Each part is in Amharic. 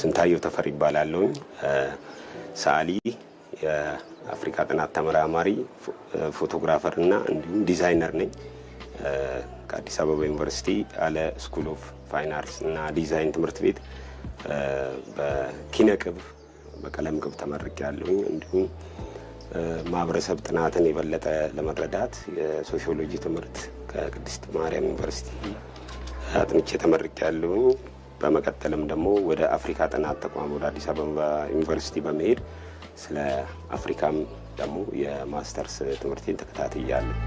ስንታየው ተፈሪ እባላለሁኝ። ሰዓሊ፣ የአፍሪካ ጥናት ተመራማሪ፣ photographer እና እንዲሁም ዲዛይነር ነኝ። ከአዲስ አበባ ዩኒቨርሲቲ አለ School of Fine Arts እና ዲዛይን ትምህርት ቤት በኪነ ቅብ፣ በቀለም ቅብ ተመርቄያለሁኝ። እንዲሁም ማህበረሰብ ጥናትን የበለጠ ለመረዳት የሶሺዮሎጂ ትምህርት ከቅድስት ማርያም ዩኒቨርሲቲ አጥንቼ ተመርቄያለሁኝ። በመቀጠልም ደግሞ ወደ አፍሪካ ጥናት ተቋም ወደ አዲስ አበባ ዩኒቨርሲቲ በመሄድ ስለ አፍሪካም ደግሞ የማስተርስ ትምህርቴን ተከታትያለሁ።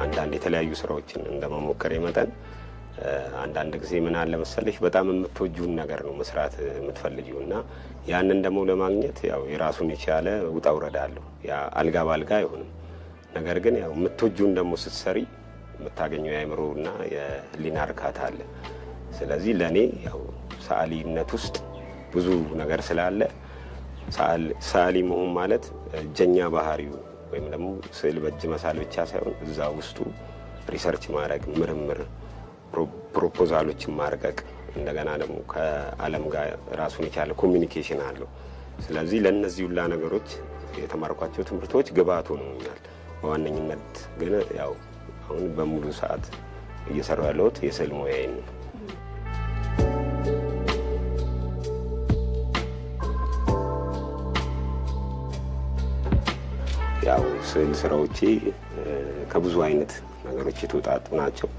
አንዳንድ የተለያዩ ስራዎችን እንደመሞከሬ መጠን አንዳንድ ጊዜ ምን አለ መሰለሽ፣ በጣም የምትወጂውን ነገር ነው መስራት የምትፈልጊው እና ያንን ደግሞ ለማግኘት ያው የራሱን የቻለ ውጣ ውረድ አለው። ያ አልጋ ባልጋ አይሆንም። ነገር ግን ያው የምትወጂውን ደግሞ ስትሰሪ የምታገኘው የአእምሮ እና የህሊና እርካታ አለ። ስለዚህ ለእኔ ያው ሰዓሊነት ውስጥ ብዙ ነገር ስላለ፣ ሰዓሊ መሆን ማለት እጀኛ ባህሪው ወይም ደግሞ ስዕል በእጅ መሳል ብቻ ሳይሆን እዛ ውስጡ research ማድረግ፣ ምርምር፣ ፕሮፖዛሎችን ማርቀቅ፣ እንደገና ደግሞ ከዓለም ጋር ራሱን የቻለ communication አለው። ስለዚህ ለእነዚህ ሁላ ነገሮች የተማርኳቸው ትምህርቶች ግብዓት ሆነውኛል። በዋነኝነት ግን ያው አሁን በሙሉ ሰዓት እየሰራሁ ያለሁት የስዕል ሙያዬን ነው። ያው ስዕል ስራዎቼ ከብዙ አይነት ነገሮች የተውጣጡ ናቸው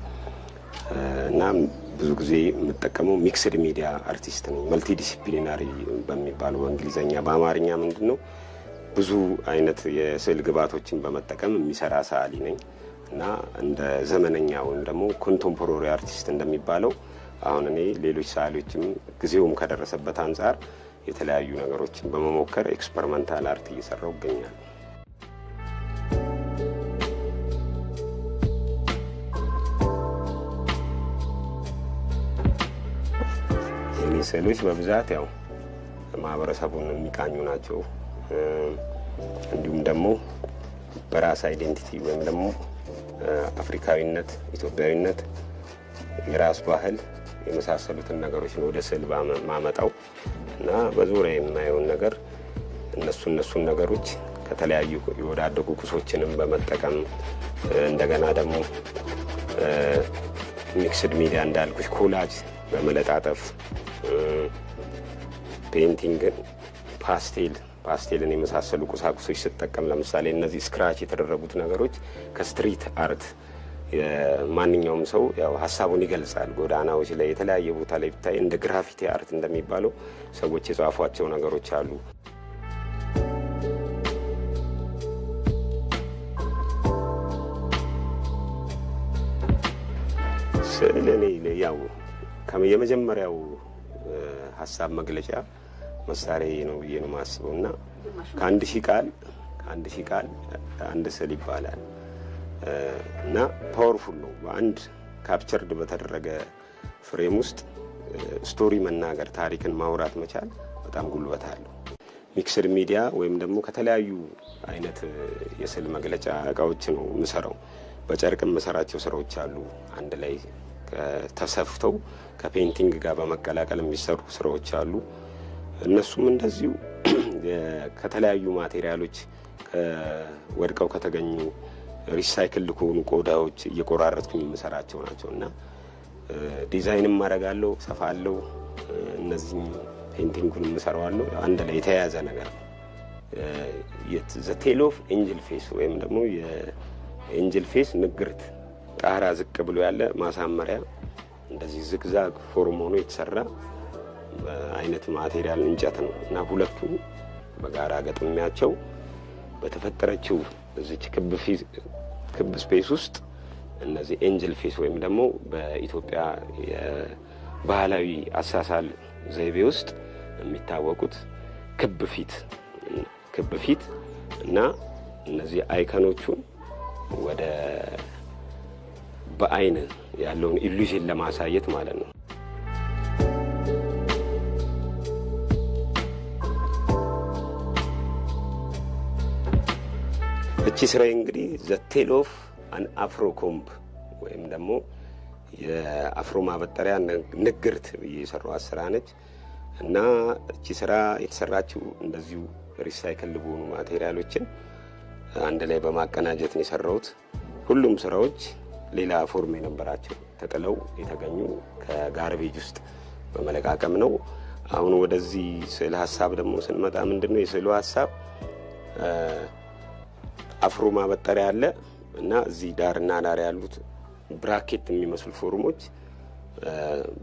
እና ብዙ ጊዜ የምጠቀመው mixed media artist ነኝ። Multidisciplinary በሚባለው በእንግሊዝኛ፣ በአማርኛ ምንድን ነው፣ ብዙ አይነት የስዕል ግብዓቶችን በመጠቀም የሚሰራ ሰዓሊ ነኝ እና እንደ ዘመነኛ ወይም ደግሞ contemporary artist እንደሚባለው አሁን እኔ ሌሎች ሰዓሊዎችም ጊዜውም ከደረሰበት አንጻር የተለያዩ ነገሮችን በመሞከር experimental art እየሰራሁ እገኛለሁ። የኔ ስዕሎች በብዛት ያው ማህበረሰቡን የሚቃኙ ናቸው። እንዲሁም ደግሞ በራስ identity ወይም ደግሞ አፍሪካዊነት፣ ኢትዮጵያዊነት፣ የራስ ባህል የመሳሰሉትን ነገሮች ነው ወደ ስዕል ማመጣው እና በዙሪያ የማየውን ነገር እነሱን ነገሮች ከተለያዩ የወዳደቁ ቁሶችንም በመጠቀም፣ እንደገና ደግሞ mixed media እንዳልኩሽ collage በመለጣጠፍ፣ painting ን፣ pastel ን የመሳሰሉ ቁሳቁሶች ስጠቀም፣ ለምሳሌ እነዚህ scratch የተደረጉት ነገሮች ከ street art፣ ማንኛውም ሰው ያው ሀሳቡን ይገልጻል። ጎዳናዎች ላይ የተለያየ ቦታ ላይ ብታይ እንደ graffiti art እንደሚባለው ሰዎች የጻፏቸው ነገሮች አሉ። ስዕል እኔ ያው የመጀመሪያው ሀሳብ መግለጫ መሳሪያ ነው ብዬ ነው የማስበው እና ከ1000 ቃል አንድ ስዕል ይባላል እና powerful ነው። በአንድ captured በተደረገ frame ውስጥ story መናገር፣ ታሪክን ማውራት መቻል በጣም ጉልበት አለው። Mixed media ወይም ደግሞ ከተለያዩ አይነት የስዕል መግለጫ እቃዎች ነው የምሰራው። በጨርቅ የምሰራቸው ስራዎች አሉ። አንድ ላይ ተሰፍተው ከ painting ጋር በመቀላቀል የሚሰሩ ስራዎች አሉ። እነሱም እንደዚሁ ከተለያዩ material ኦች፣ ወድቀው ከተገኙ recycle ከሆኑ ቆዳዎች እየቆራረጥኩኝ የምሰራቸው ናቸው እና ዲዛይንም አደርጋለሁ፣ ሰፋለሁ፣ እነዚህም painting ኡን የምሰራዋለሁ። አንድ ላይ የተያያዘ ነገር ነው። The tale of angel face ወይም ደግሞ የ angel face ንግርት፣ ጣራ ዝቅ ብሎ ያለ ማሳመሪያ እንደዚህ zigzag form ሆኖ የተሰራ አይነት material እንጨት ነው እና ሁለቱ በጋራ ገጥሚያቸው በተፈጠረችው እዚች ክብ space ውስጥ እነዚህ angel face ወይም ደግሞ በኢትዮጵያ የባህላዊ አሳሳል ዘይቤ ውስጥ የሚታወቁት ክብ ፊት እና እነዚህ icon ኦቹን ወደ በአይን ያለውን illusion ለማሳየት ማለት ነው። እቺ ስራዬ እንግዲህ the tale of An Afro comb ወይም ደግሞ የአፍሮ ማበጠሪያ ንግርት ብዬ የሰራኋት ስራ ነች። እና እቺ ስራ የተሰራችው እንደዚሁ recycle በሆኑ material ኦችን አንድ ላይ በማቀናጀት ነው የሰራሁት። ሁሉም ስራዎች ሌላ form የነበራቸው ተጥለው የተገኙ ከ garbage ውስጥ በመለቃቀም ነው። አሁን ወደዚህ ስዕል ሀሳብ ደግሞ ስንመጣ ምንድን ነው የስዕሉ ሀሳብ? አፍሮ ማበጠሪያ አለ እና እዚህ ዳርና ዳር ያሉት bracket የሚመስሉ form ኦች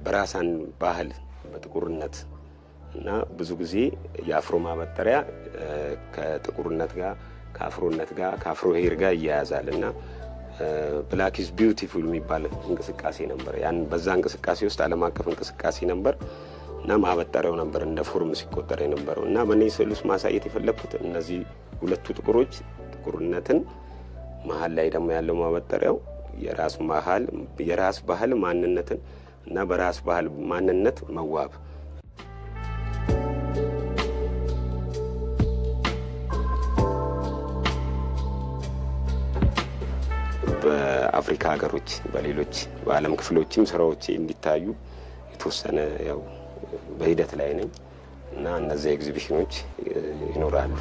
በራሳን ባህል በጥቁርነት እና ብዙ ጊዜ የአፍሮ ማበጠሪያ ከጥቁርነት ጋር፣ ከአፍሮነት ጋር፣ ከ Afro hair ጋር ይያያዛል እና "Black is beautiful" የሚባል እንቅስቃሴ ነበር። ያን በዛ እንቅስቃሴ ውስጥ ዓለም አቀፍ እንቅስቃሴ ነበር እና ማበጠሪያው ነበር እንደ form ሲቆጠር የነበረው። እና በእኔ ስዕል ውስጥ ማሳየት የፈለግኩት እነዚህ ሁለቱ ጥቁሮች ጥቁርነትን፣ መሀል ላይ ደግሞ ያለው ማበጠሪያው የራስ ባህል ማንነትን እና በራስ ባህል ማንነት መዋብ። በአፍሪካ ሀገሮች፣ በሌሎች በዓለም ክፍሎችም ስራዎቼ እንዲታዩ የተወሰነ ያው በሂደት ላይ ነኝ እና እነዚያ ኤግዚቢሽኖች ይኖራሉ።